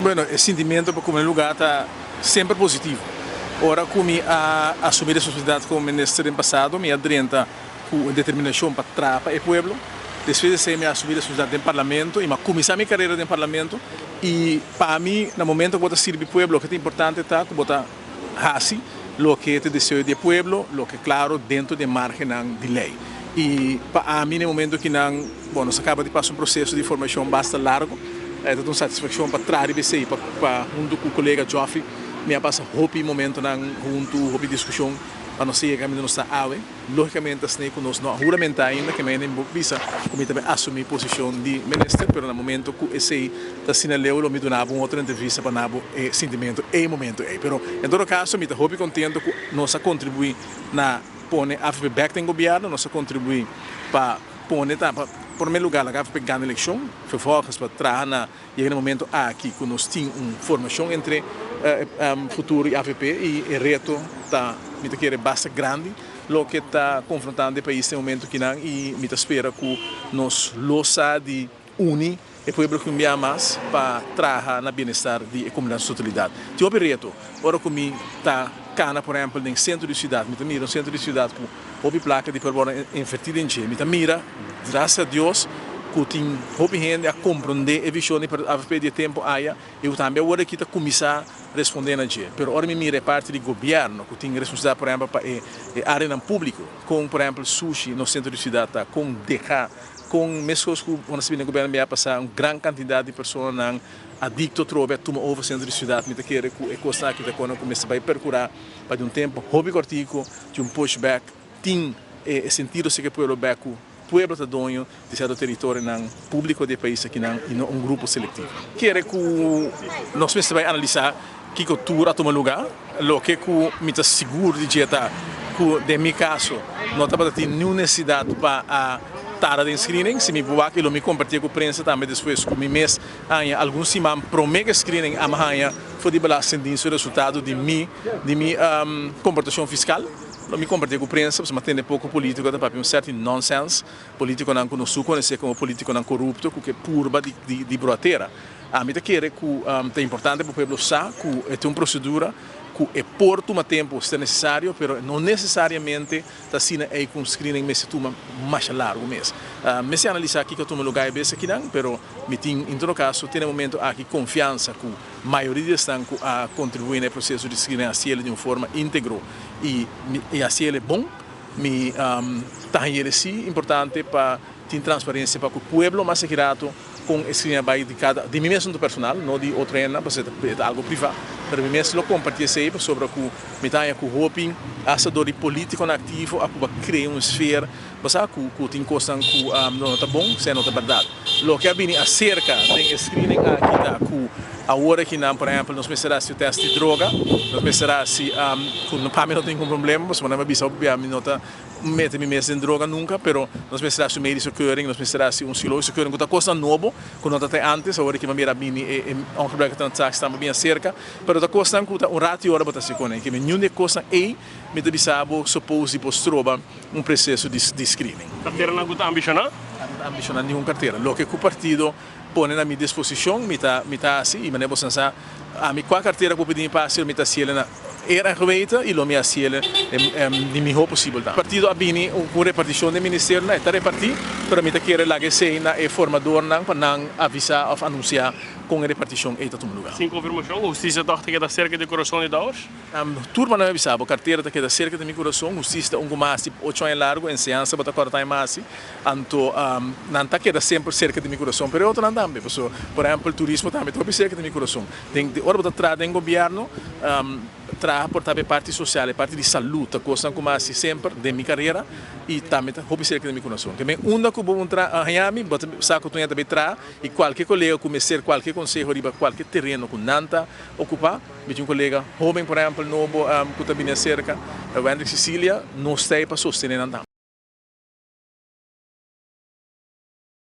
Bueno, e sentimento pa prome luga ta semper positivo. Ora cu mi a asumi responsabilidad como minister den pasado, mi a drenta cu determinacion pa traha pa e pueblo. Despues di esey mi a asumi responsabilidad den Parlamento y mi a cuminsa mi carera den Parlamento. Y pa mi, na momento cu bo ta sirbi pueblo, loke ta importante ta cu bo ta haci loke ta e deseo di e pueblo, loke claro dentro di e margennan di ley. Y pa ami na e momento kinan, bon, nos a caba di pasa un proceso di formacion basta largo, e ta un satisfaccion pa traha riba esey, pa hunto cu colega Geoffrey mi a pasa hopi momentonan hunto, hopi discusion pa nos yega caminda nos ta awe. Logicamente asina cu nos no a huramenta ainda, ke manera mi por bisa cu mi ta bay asumi posicion di minister, pero na momento cu esey ta asina leu lo mi duna bo un otro entrevista pa na bo e sintimento ey momento ey. Pero en todo caso mi ta hopi contento cu nos a contribui na pone avp bek den gobierno, nos a contribui pa pone ta pa prome lugar laga avp gana eleccion, vervolgens pa traha na yega na momento aki cu nos tin un formacion entre Futuro y avp y e reto ta mi ta kere basta grandi loke ta confrontando e pais den momento kinan y mi ta spera cu nos lo sa di uni e pueblo cu un bia mas pa traha na bienestar di e comunidad en su totalidad. Tin hopi reto ora cu mi ta cana por ehempel den centro di ciudad, mi ta mira un centro di ciudad cu hopi placa di por worde inverti den dje. Mi ta mira, gracias a Dios, cu tin hopi hende a comprende e vision di avp di e tempo aya y cu tambe awor aki ta cuminsa responde na dje. Pero ora mi mira e parti di gobierno cu tin responsabilidad por ehempel pa e areanan publico, con por ehempel sushi nos centro di ciudad ta, con deha, con mescos cu ora nos a bini gobierno bia pasa un gran cantidad di personanan adicto trobe a tuma over centro di ciudad, mi ta kere cu e cosnan aki ta con cu mester bay percura pa di un tempo hopi cortico tin un push back, tin e sentido si cu e pueblo bek cu pueblo ta doño di cierto territorionan publico di e pais akinan y no un grupo selectivo. Kere cu nos mester bay analisa kico tur a tuma luga, loke cu mi ta sigur di dje ta cu den mi caso no tabata tin niun necesidad pa a tarda den screening, si mi por wak y lo mi comparti cu prensa tambe despues cu mi mes haña algun siman prome cu e screening a haña for di Belastingdienst su resultado di mi di mi comportacion fiscal. Lo mi comparti cu prensa pasobra mi a tende poco politico ta papia un certi nonsense, politiconan cu nos su conoce como politiconan corupto cu ke purba di di di broa tera. Ami ta kere cu ta importante pa pueblo sa cu e ta un procedura cu e por tuma tempo si ta necesario pero no necesariamente ta asina ey cu un screening mester tuma masha largo mes. Mester analisa kico a tuma lugar e bes akinan pero mi tin en todo caso te na e momento aki confiansa cu mayoria di esnan cu a contribui na e proceso di screening a haciele di un forma integro y y haciele bon. Mi ta hañele si importante pa tin transparencia pa cu pueblo mas aki rato con e screening a bay di cada di mi mes asunto personal no di otro hendenan pasobra e ta algo priva pero mi mes lo comparti esey pasobra cu mi ta haña cu hopi hasta dor di politiconan activo a cuba crea un sfeer bo sa cu cu tin cosnan cu no ta bon sea no ta berdad. Loke a bini acerca den e screening aki ta cu awor aki nan por ehempel nos mester haci un test di droga, nos mester haci cu pa mi no tin ningun problema pasobra nan a bisa hopi bia mi no ta mete mi mes den droga nunca pero nos mester haci un medische keuring, nos mester haci un psicologische keuring cu ta cosnan nobo cu no ta te antes, awor aki mira a bini e ongebruikelijke transactie tambe bini acerca pero ta cosnan cu ta un rato y ora bo ta haci cune, niun di e cosnan ey mi ta bisa bo suppose di por stroba un proceso di screening. Carteranan cu ta ambiciona? Nan no ta ambiciona ningun cartera. Loke cu partido pone na mi disposicion mi ta mi ta haci y manera boso sa ami cua cartera cu pidi mi pa haci mi ta haciele na eer en geweten y lo mi haciele di miho posibel tambe. Partido a bini cu reparticion den ministerionan e ta reparti pero mi ta kere laga esey na e formadornan pa nan avisa of anuncia con e reparticion ey ta tuma lugar. Sin confirmacion, husticia toch ta keda cerca di corazon di Dowers? Tur manera mi bisa bo, kartera ta keda serka di mi kurason, hustisia ta un ku masi ocho aña largu, enseñansa bo ta kòrda tambe masi, anto nan ta keda semper serka di mi kurason, pero e otronan tambe, pasobra por ehèmpel turismo tambe ta hopi serka di mi kurason. Den ora bo ta traha den gobièrnu, traha por ta e parti sosial, e parti di salud ta kosnan ku masi semper den mi karera i tambe ta hopi serka di mi kurason. Ke men unda ku bo un tra haña mi, bo ta sa ku tur hende ta bay traha i kualke kolega ku mester kualke konseho riba kualke tereno ku nan ta okupá, Mi tin un kolega hoben por ehempel nobo ku ta bini aserka, Wendrick Cecilia, nos ta ei pa sostené nan tambe.